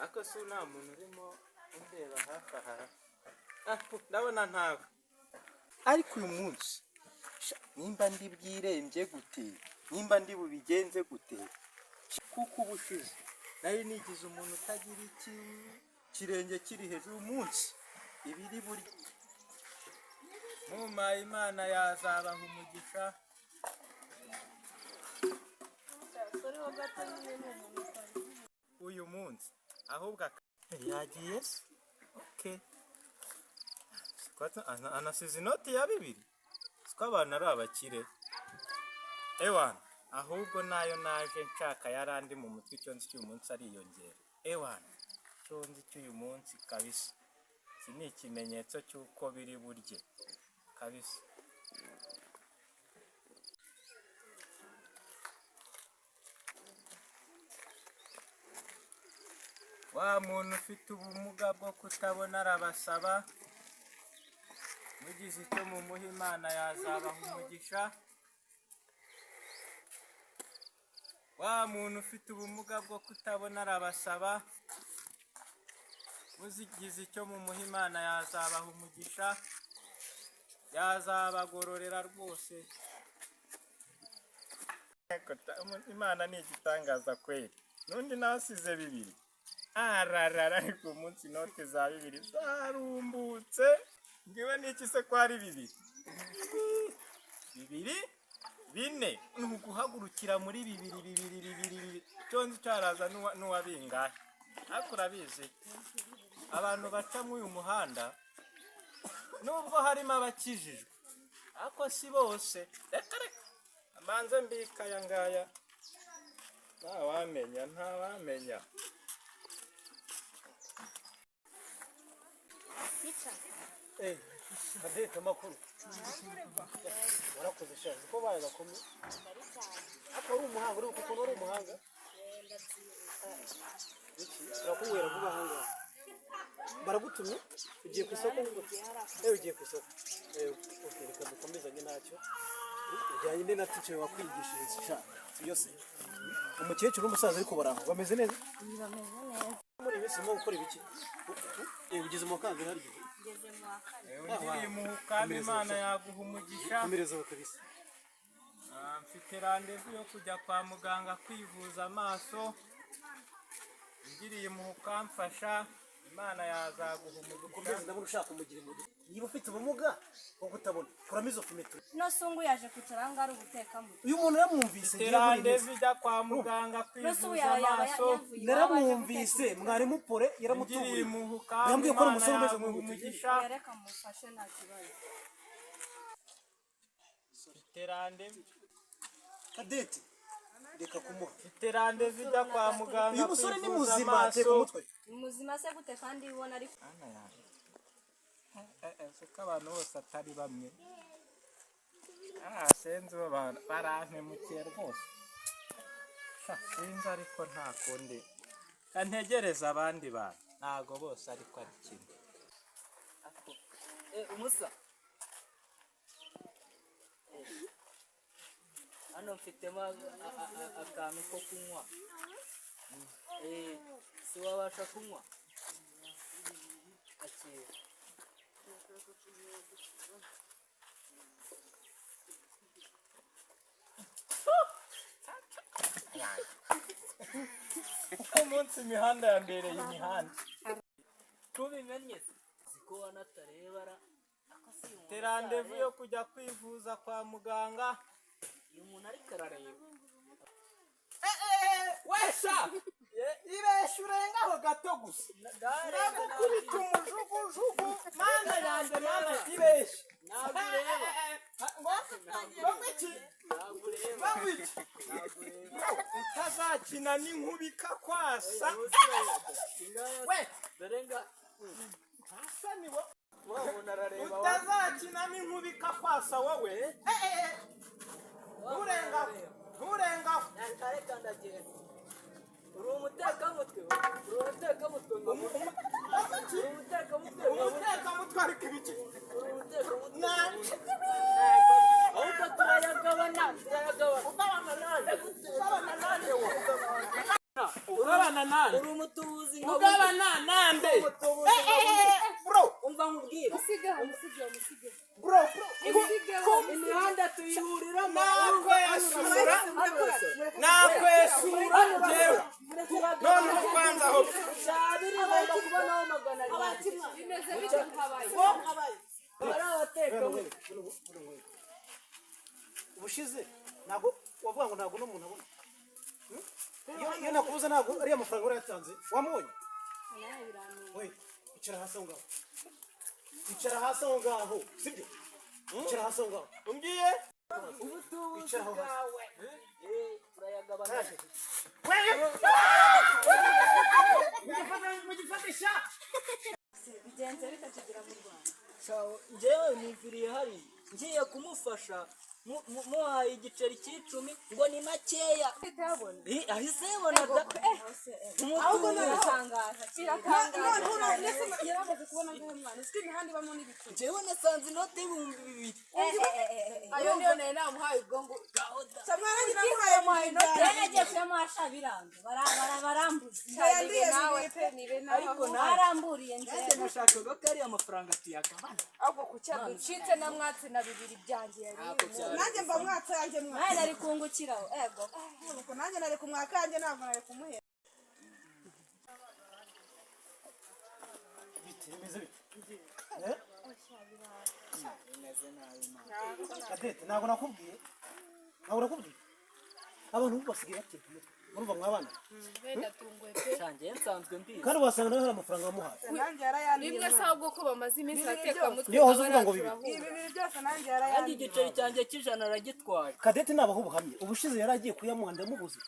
Ariko se nta muntu urimo undeba hafi aha? Ah, ndabona ntawe. Ariko uyu munsi sha, nimba ndi bwirembye gute, nimba ndi bubigenze gute, kuko ubushize nari nigize umuntu utagira iki kirenge kiri hejuru. Uyu munsi ibiri buri mumaye, Imana yazabaha umugisha. Uyu munsi ahubwo yagiye se? Okay. Anasize inoti ya 2, siko abantu ari abakire. Ewana, ahubwo nayo naje nshaka yarandi mu mutwe. Icyo nzi cy'uyu munsi ariyongera. Ewana, icyo nzi cy'uyu munsi kabisa, iki ni ikimenyetso cy'uko biri burye kabisa. Wa muntu ufite ubumuga bwo kutabona arabasaba, mugize icyo mumuha, Imana yazabaha umugisha. Wa muntu ufite ubumuga bwo kutabona arabasaba, muzigize icyo mumuha, Imana yazabaha umugisha, yazabagororera rwose. Imana ni igitangaza kweli. N'undi nasize 2 ararara, ariko umunsi inote za 2 zarumbutse. Ngiwe n'iki se ko ari 2, 2, 4? Ni uguhagurukira muri 2, 2, 2, 2. Icyo nzi cyaraza n'uwa bingahe. Ariko urabizi, abantu baca muri uyu muhanda, nubwo harimo abakijijwe, ariko si bose. Reka reka mbanze mbika aya ngaya, ntawamenya, ntawamenya. Kadete, amakuru? Warakoze sha, uko baye gakomeye, ariko wari umuhanga, uri kuko wari umuhanga. Iki turakubwira vuba aha ngaha. Baragutumye, ugiye ku isoko? Ugiye ku isoko? Okay, reka dukomezanye, ntacyo. Ujyanye na teacher wakwigishije sha, yose umukecuru n'umusaza, ariko baraho bameze neza? Bameze neza. Muri iyi minsi urimo gukora ibiki? Ugeze mu wa kangahe harya? Ngeze mu wa kane. Ugiriye impuhwe kandi Imana yaguha umugisha. Komereza aho kabisa. Ah, mfite rendez-vous yo kujya kwa muganga kwivuza amaso. Ugiriye impuhwe ukamfasha, Imana yazaguha umugisha. Ukomeze, ndabona ushaka kumugira impuhwe. Niba ufite ubumuga bwo kutabona, kuramo izo fumeturi. No sungu yaje kwicara aha ngaha ari ugutekamo. Uyu muntu yaramwumvise, Mfite ngiye muri iyi minsi. rendez-vous ijya kwa muganga No se ubu kwivuza yaba yaba amaso. yavuye iwabo aje Naramwumvise, guteka. mwarimu Pole Ugiriye yaramutuburiye, impuhwe kandi yambwiye ko ari Imana umusore umeze yaguha nk'uyu. umugisha. Reka mufashe, nta kibazo. Mfite rendez-vous. Kadete, reka kumuha. Mfite rendez-vous ijya kwa muganga Uyu musore ni kwivuza muzima, amaso. ateka umutwe. Ni muzima se gute kandi ubona ari Ana yanjye, siko abantu bose atari bamwe. Ah, sinzi, bo barampemukiye rwose. Sha, sinzi, ariko nta kundi, ntegereza abandi bantu, ntago bose ariko ari kimwe. Umusa, hano mfitemo akantu ko kunywa. Si wabasha kunywa? Akira. Umunsi imihanda yambereye imihanda. Tubimenye se siko wanatarebara ako si uyu muntu Rendez-vous yo areba. kujya kwivuza kwa muganga. Uyu muntu ariko arareba. Wesha, ibesha urengaho gato gusa, ndagukubita umujugujugu. Mana yanjye, mana, ibesha. Ntabwo ureba. Ngo iki? Ntabwo ureba. Ngo iki? Ntabwo ureba. Utazakina n'inkuba ikakwasa. We dore nga Asa ni wo wa muntu arareba. Utazakina n'inkuba ikakwasa wowe. Nturengaho, nturengaho. Reka ndagenda. Uri umutekamutwe, uri umutekamutwe ngo uri umutekamutwe ngo Umutekamutwe, ariko ibiki? Uri umutekamutwe. Nanjye. Ahubwo turayagabana, turayagabana. Ugabana nanjye, ugabana nanjye wowe, ugabana nanjye. Uri umutubuzi nka Ugabana nande? Umutubuzi nka bundi. Bro, Umva nkubwire. Musigeho, musigeho, musigeho. Bro, Musigeho. Imihanda tuyihuriramo. Nakwesura, nakwesura njyewe. Noneho kwanza aho. Shabiri ngomba kubonaho 700. Bimeze bite nkabaye? Bari abatekamutwe. Ubushize ntabwo wavuga ngo ntabwo n'umuntu abona. Iyo nakubuza ntabwo ariya mafaranga warayatanze wamubonye. We icara hasi aho ngaho, icara hasi aho ngaho, sibyo? Icara hasi aho ngaho. Umbwiye? Ubutubuzi Icara aho hasi. bwawe. Turayagabana. Mugifatisha. Bigenze bite tugira mu Rwanda? Njyewe niviriye hariya ngiye kumufasha muhaye igiceri cy'icumi ngo ni makeya. Ahise yabona da. Ahubwo biratangaje, kiratangaje. Yaramaze kubona ngaho mwana. Uziko imihanda ibamo n'ibicu. Njyewe nasanze inote y'2000. Ayo niyo nari namuhaye ubwo ngo. Samwana namuhaye inote. Rero nagiye kuyamuhasha biranga, barambuza. Yandiye Nawe pe nibe nawe. Ariko nawe Baramburiye nanjye njyewe. nashakaga ko ariya mafaranga tuyagabana. Ahubwo kuki aducitse na mwatsi na bibiri byanjye yari. Ntabwo byari. Nanjye mva mwatsi yanjye mwatsi. Nawe nari kungukiraho, ego. Nuko nanjye nari kumwaka yanjye ntabwo nari kumuhera. Bite bimeze bite? Eh? Kadete, ntabwo nakubwiye. Ntabwo nakubwiye. Abantu ubu basigaye bateka umutwe. Murumva mwabana? Wenda tunguwe pe. Njyewe nsanzwe mbizi. Kandi wasanga nawe hari amafaranga wamuhaye. Nanjye yarayandiye. Rimwe se ahubwo ko bamaze iminsi bateka mutwe. Niyo wahoze uvuga ngo bibiri. Ibi bibiri byose nanjye Kandi yarayandiye. igiceri cyanjye cy'ijana aragitwaye. Kadete nabaho ubuhamya. Ubushize yari agiye kuyamuha ndamubuze.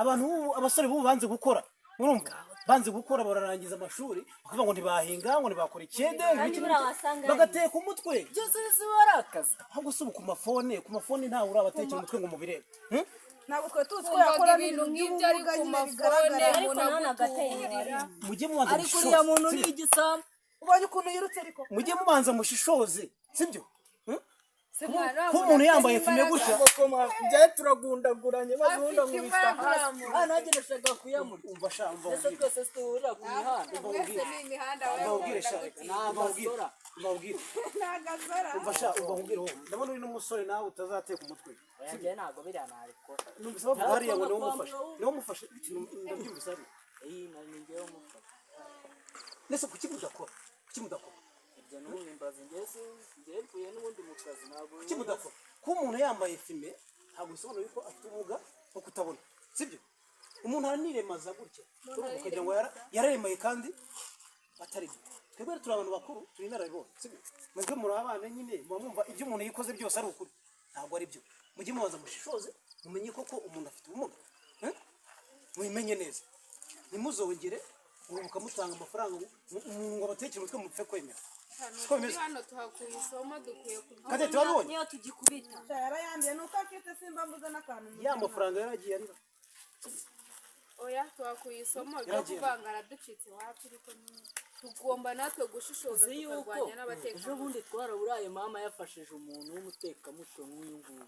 Abantu ubu abasore b'ubu banze gukora. Murumva? Banze gukora bararangiza amashuri bakavuga ngo ntibahinga ngo ntibakora ikede ngo Kandi iki buriya wasanga ari- bagateka umutwe. Byose si barakaza. Ahubwo si ubu ku mafone ntawe urabatekera umutwe ngo mubirebe. Ntabwo twe tuzi ko Twumvaga yakora ibintu nk'ibyo ari ku mafone Ariko umuntu nanone agateye agutuburira. Mujye mubanza Ariko uriya muntu mushishoze. ni igisambo. Ubonye ukuntu yirutse ariko. Mujye mubanza mushishoze, sibyo? Se mwana Kuba umuntu yambaye fime gutya Njyewe turagundaguranye maze ubundi Afite ankubita imbaraga hasi. uramuzi. Ah, nanjye nashakaga kuyamurya. Umva sha, umva Ese ubwire. twese duhurira ku mihanda. Mwese ni imihanda we Umva ubwire sha. gutinya. Ni Umva ubwire. agasora. Umva ubwire. Ntagazora. Umva sha, umva ubwire wowe. Ndabona uri n'umusore nawe utazateka umutwe. Oya, njyewe ntabwo biriya nabikora. Numvise bavuga hariya ngo niwe umufashe. Niwe umufashe. Ndabyumvise hariya. Iyi ni njyewe umufasha. Nese kuki mudakora? Kuki mudakora? Ibyo n'ubimbaza njyewe njyewe mvuye n'ubundi mu kazi ntabwo Kuki mudakora? Kuba umuntu yambaye fime ntabwo bisobanuye ko afite ubumuga bwo kutabona. Sibyo? Umuntu araniremaza gutya. Urumva ukagira ngo yararemaye kandi atari byo. Twebwe turi abantu bakuru, turi inararibonye. Sibyo? Mwebwe muri abana nyine muba mwumva ibyo umuntu yikoze byose ari ukuri. Ntabwo ari byo. Mujye mubanza mushishoze, mumenye koko umuntu afite ubumuga. Mubimenye neza. Ntimuzongere ngo mukamutanga amafaranga ngo abatekere umutwe mupfe kwemera. Siko bimeze. Hano tuhakuye isomo dukwiye kubyumva. Kadete wabonye? Niyo tugikubita. Yarayandiye nuko afite simba mbuze n'akantu. Ya mafaranga yaragiye arira. Oya tuhakuye isomo ryo Yaragiye. kuvanga araducitse iwacu ariko nyine tugomba natwe gushishoza Uzi yuko tukarwanya ejo n'abatekamutwe. bundi twaraburaye mama yafashije umuntu w'umutekamutwe nk'uyu nguyu.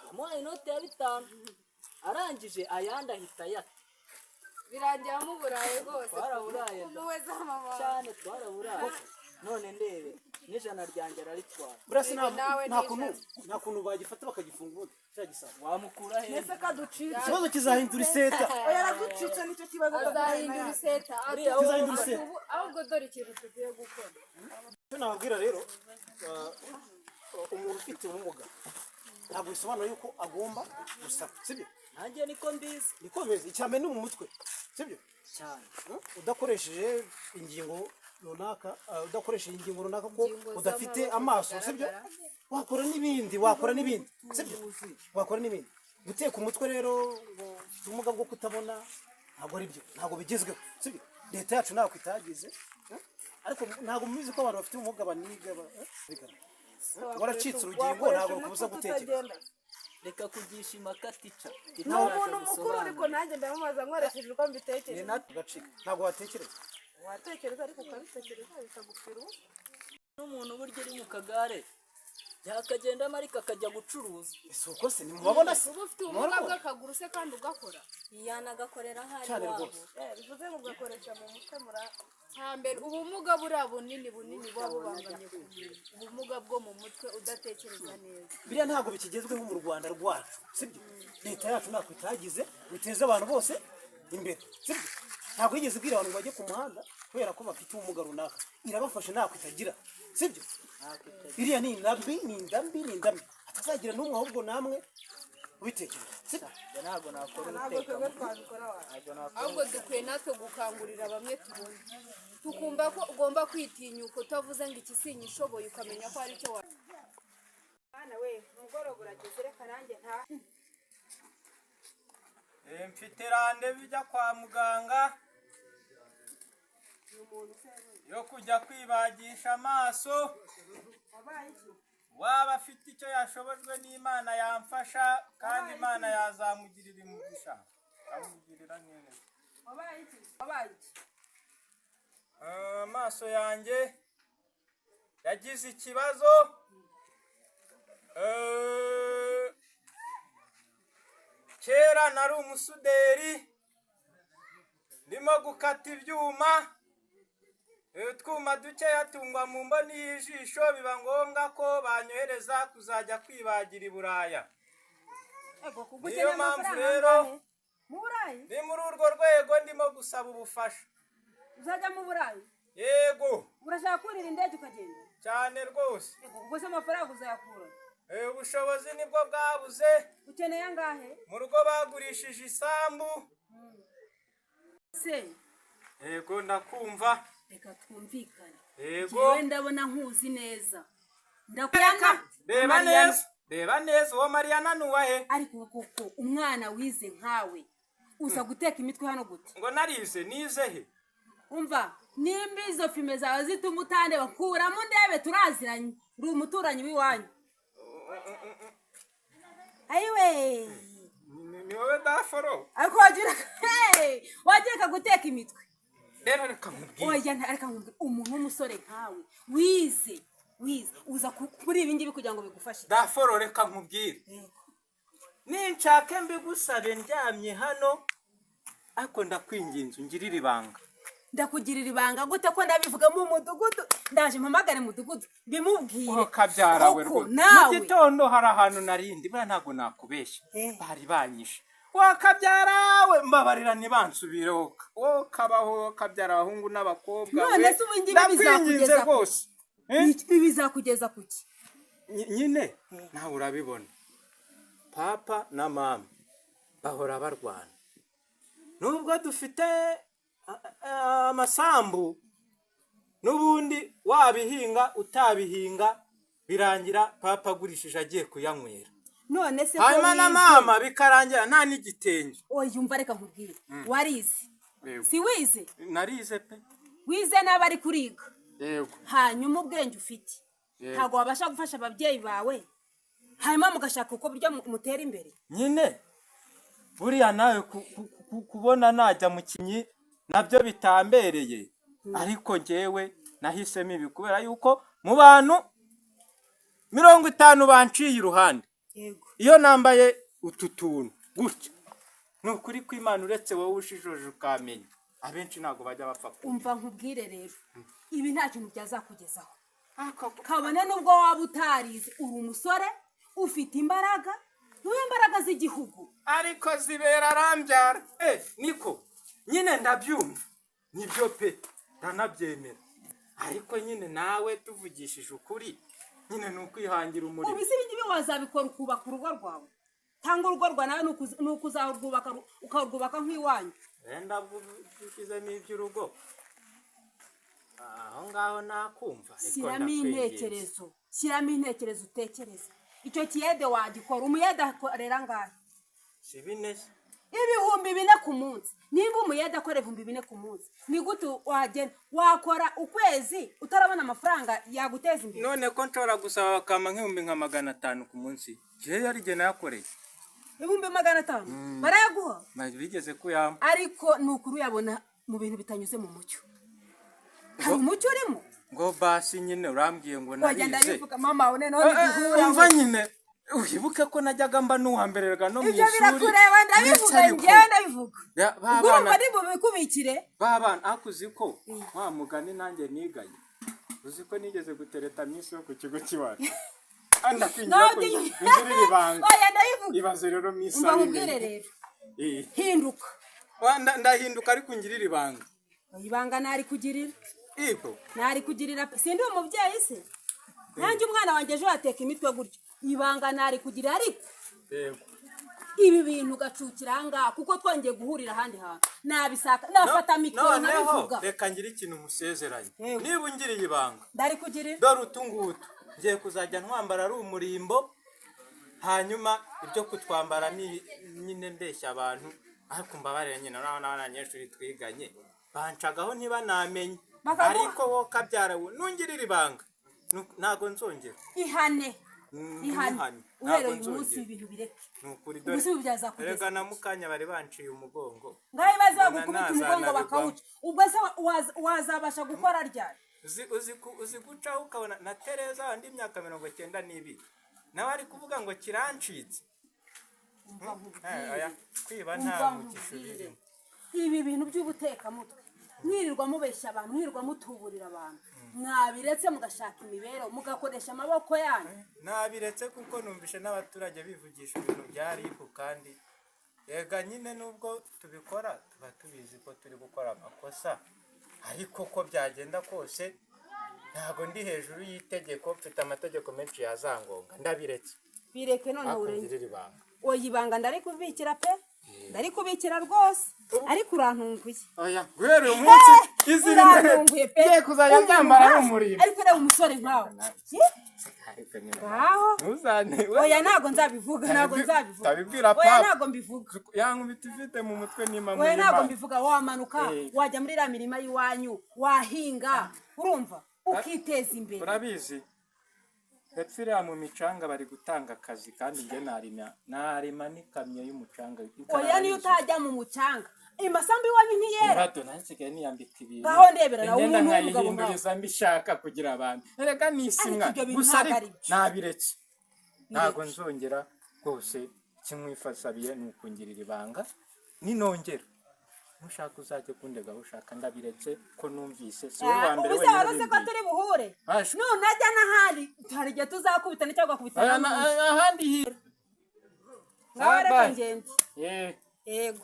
Amuhaye inote ya 5 arangije ayandi ahita ayata. Birangira muburaye rwose. Twaraburaye da. Umuwe za mama. Cyane twaraburaye. None ndebe n'ijana ryanjye araritwara. Burasi Nawe nta kuntu bagifata bakagifunga ubundi cya gisabo. Wamukura he? Ese kaducitse. Ikibazo kizahindura iseta. Oya araducitse nicyo kibazo. Azahindura iseta. Kizahindura iseta. Ahubwo dore ikintu tugiye gukora. Icyo nababwira rero, umuntu ufite ubumuga ntabwo bisobanura yuko agomba gusaba, sibyo? Nanjye niko mbizi. Niko bimeze. Icya mbere ni mu mutwe, sibyo? Cyane. Udakoresheje ingingo runaka, udakoresheje ingingo runaka ko udafite amaso, sibyo? Wakora n'ibindi, wakora n'ibindi, sibyo? Wakora n'ibindi. Guteka umutwe rero ngo ufite ubumuga bwo kutabona ntabwo ari byo, ntabwo bigezweho, sibyo? Leta yacu ntabwo itagize, ariko ntabwo mubizi ko abantu bafite ubumuga baniga waracitse urugingo ntabwo rukubuza gutekereza. Reka kugisha impaka tica. Ni umuntu mukuru ariko nanjye ndamubaza nkoresheje uko mbitekereza. Ugacika ntabwo watekereza. Watekereza ariko ukabitekereza bikagupfira ubusa. N'umuntu burya uri mu kagare Yakagendamo ariko akajya gucuruza. Si uko se nimubabona se? Uba ufite ubumuga bw'akaguru se kandi ugakora? Yanagakorera ahari Cyane iwabo. rwose. Bivuze ngo ugakoresha mu mutwe mura. Hambere ubumuga buriya bunini bunini buba bubangamye ku muntu, ubumuga bwo mu mutwe udatekereza neza. Biriya ntabwo bikigezweho mu Rwanda rwacu, sibyo? Leta yacu ntako itagize biteze abantu bose imbere, sibyo? Ntabwo yigeze ibwira abantu ngo bajye ku muhanda kubera ko bafite ubumuga runaka, irabafasha ntako itagira, sibyo? Iriya ni inda mbi, ni inda mbi, ni inda mbi, hatazagira n'umwe ahubwo namwe ubitekereza, sibyo? Njye ntabwo nakora Ntabwo twebwe ubutekamutwe. twabikora wa. Ntabwo nakora. Ahubwo dukwiye natwe gukangurira bamwe tubona, tukumva ko ugomba kwitinyuka utavuze ngo iki sinyishoboye, ukamenya ko hari icyo wa Mwana we, umugoroba urageze, reka nanjye nta. Mfite rendez-vous ijya kwa muganga yo kujya kwibagisha amaso. Wabaye iki? Waba afite icyo yashobojwe n'Imana yamfasha, kandi Imana yazamugirira umugisha, amugirira neza. Wabaye iki? Wabaye iki? Amaso yanjye yagize ikibazo. Kera nari umusuderi, ndimo gukata ibyuma, utwuma dukeya tungwa mu mboni y'ijisho, biba ngombwa ko banyohereza kuzajya kwibagira i Buraya. Ego, kuko Niyo ukeneye mpamvu amafaranga rero angahe? Mu Burayi? Ni muri urwo rwego ndimo gusaba ubufasha. Uzajya mu Burayi? Yego. Urashaka kurira indege ukagenda? Cyane rwose. Ego, kuko se amafaranga uzayakura? Ubushobozi nibwo bwabuze. Ukeneye angahe? Mu rugo bagurishije isambu. Se? Yego, ndakumva. Reka twumvikane. Yego. Njyewe ndabona nkuzi neza. Ndakuyana. Reba neza, reba neza, uwo Mariyana ni uwahe? Ariko koko umwana wize nkawe uza guteka imitwe hano gute? Ngo narize? Nize he? Umva, nimba izo filime zawe zituma utandeba, kuramo ndebe, turaziranye, ndi umuturanyi w'iwanyu. Ayiwe! Ni wowe daforo? Ariko wagira, hey! Wagira guteka imitwe. Rero reka nkubwire. Oya, reka nkubwire, umuntu w'umusore nkawe wize, wize uza kuri ibi ngibi kugira ngo bigufashe. Daforo, reka nkubwire, ninshake mbigusabe ndyamye hano, ariko ndakwinginze ungirire ibanga. Ndakugirira ibanga gute ko ndabivuga mu mudugudu? Ndaje mpamagare mudugudu bimubwire. Oh, kabyara we! Koko, Rwose mu nawe gitondo hari ahantu narindi, buriya ntabwo nakubeshya, bari banyishe. Wakabyara we, mbabarira ntibansubireho. Wowe kabaho, kabyara abahungu n'abakobwa None we. se ubu ngibi Ndakwinginze bizakugeza ku- rwose. Eh? Ibi bizakugeza kuki? Nyine nawe urabibona, papa na mama bahora barwana, nubwo dufite amasambu, n'ubundi wabihinga utabihinga birangira papa agurishije agiye kuyanywera. None se ko Hanyuma na wize? mama bikarangira nta n'igitenge. Oya, umva, reka nkubwire, warize? Yego. Si wize? Narize pe. Wize n'aba ari kuriga? Yego. Hanyuma ubwenge ufite, Yego. ntabwo wabasha gufasha ababyeyi bawe, hanyuma mugashaka uko buryo mutera imbere? Nyine buriya nawe kubona najya mu kinyi nabyo bitambereye, ariko njyewe nahisemo ibi kubera yuko mu bantu 50 banciye iruhande Yego. iyo nambaye utu tuntu gutya, ni ukuri kw'Imana, uretse wowe ushishoje ukamenya, abenshi ntabwo bajya bapfa kumenya. Umva nkubwire rero, ibi nta kintu byazakugezaho, Ariko kabone nubwo waba utarize. Uri umusore ufite imbaraga, niwe imbaraga z'igihugu. Ariko zibera arambyara, niko nyine ndabyumva, nibyo pe, ndanabyemera, ariko nyine nawe tuvugishije ukuri, nyine ni ukwihangira umurimo. Ubu se ibi ngibi wazabikora ukubaka urugo rwawe, cyangwa urugo rwawe nawe ni ukuzarwubaka, ukarwubaka nk'iwanyu? Wenda ushyizemo iby'urugo aho ngaho nakumva, ariko Shyiramo ndakwinginze. intekerezo, shyiramo intekerezo, utekereze icyo kiyede wagikora. Umuyede akorera angahe? Si bine se? 4000 ku munsi. Niba umuyede akora 4000 ku munsi, ni gute wagenda wakora ukwezi utarabona amafaranga yaguteza imbere? None ko nshobora gusaba bakampa nk'ibihumbi nka 500 ku munsi, njyewe yari igihe nayakoreye. 500,000 barayaguha? Bigeze kuyampa. Ariko ni ukuri uyabona mu bintu bitanyuze mu mucyo. Hari umucyo urimo. Ngo basi nyine urambwiye ngo Wagenda narize. bivuga mama we none duhura. Umva nyine, wibuke ko najyaga mba n'uwambererwa no mu Ibyo ishuri. birakureba, ndabivuga. Uretse ariko, Njyewe ndabivuga. Ya, ba Ubwo urumva bana ni bubikubikire. ba bana ariko uzi ko wa mugani nanjye niganye, uzi ko nigeze gutereta minsi yo ku kigo cy'iwacu? Ah, ndakwingira Nawe ko utinya- ungirira ibanga. Oya, ndabivuga. Ibaze rero minsi Umva nkubwire abimenye. rero. Eh. Hinduka. Wa, ndahinduka ariko ungirira ibanga. Ibanga nari kugirira. Yego. Nari kugirira pe. Sindi umubyeyi se? Nanjye umwana wanjye ejo yateka imitwe gutyo, ibanga nari kugira, ariko Yego. ibi bintu ugacukira ahangaha, kuko twongeye guhurira ahandi hantu nabisaka, nafata mikoro Noneho nkabivuga. reka ngire ikintu musezeranye. Yego. Niba ungiriye ibanga, Ndari kugirira. dore utu ngutu ngiye kuzajya ntwambara ari umurimbo, hanyuma ibyo kutwambara ni nyine mbeshya abantu, ariko mbabarire nyine, urabona abanyeshuri twiganye bancagaho ntibanamenye. Bakaguha- Ariko wowe kabyara we, nungirira ibanga, ntago nzongera. Ihane. Ihane. Ihane. Uhereye Ntabwo uyu munsi nzongera. ibintu bireke. Ni ukuri. Ubu si byazakugeza. Erega na mukanya bari banciye umugongo. Ngaho baze Mbona bagukubita umugongo ntazanabigwamo. bakawuca, ubwo se wazabasha gukora ryari? Uzi gucaho ukabona na Tereza wandi imyaka 92 nawe ari kuvuga ngo kirancitse. Umva Eh, oya, nkubwire. kwiba nta Umva mugisha nkubwire. ubirimo. Ibi bintu by'ubutekamutwe, mwirirwa mubeshya abantu, mwirirwa mutuburira abantu, mwabiretse mugashaka imibereho, mugakoresha amaboko yanyu. Nabiretse kuko numvishe n'abaturage bivugisha ibintu bya RIB, kandi yega nyine nubwo tubikora tuba tubizi ko turi gukora amakosa, ariko ko byagenda kose ntabwo ndi hejuru y'itegeko, mfite amategeko menshi yazangonga. Ndabiretse. Bireke noneho urenge. Akungirira ibanga. Oya, ibanga ndarikubikira pe, ndarikubikira rwose, ariko urantunguye. Oya, guhera uyu munsi izi Urantunguye pe. ngiye kuzajya Umuntu byambara nkawe, n'umurimbo. Ariko reba umusore nkawe. Ngaho. Ntuzane. Oya, ntabwo nzabivuga, ntabwo nzabivuga. Utabibwira Oya, papa. ntabwo mbivuga. Yankubita ifite mu mutwe nima. Oya, ntabwo mbivuga. Wamanuka Eh. wajya muri iriya mirima y'iwanyu, wahinga, urumva, ukiteza imbere. Urabizi, hepfo iriya mu micanga bari gutanga akazi, kandi njye narima, narima n'ikamyo y'umucanga. Oya, niyo utajya mu mucanga, amasambu iwanyu ntiyera. Bato nansigaye niyambika ibintu. Ngaho ndebera nawe Imyenda umuntu w'umugabo nkawe. nkayihinduriza mbishaka kugira abantu. Erega ni isi Ariko mwana. ibyo bintu Gusa ntabwo ariko ari byo. nabiretse, ntabwo nzongera rwose. Kimwifasabiye ni ukungirira ibanga, ninongera nushaka uzajye kundega aho ushaka. Ndabiretse ko numvise si wowe wa mbere Ubu se wenyine wari uzi ko ubimbwiye. turi buhure? Asha. Nunajya n'ahandi hari igihe tuzakubitana cyangwa ugakubitana Aya n'undi. ahandi Ngaho reka Bye. ngende. Eh. Yego.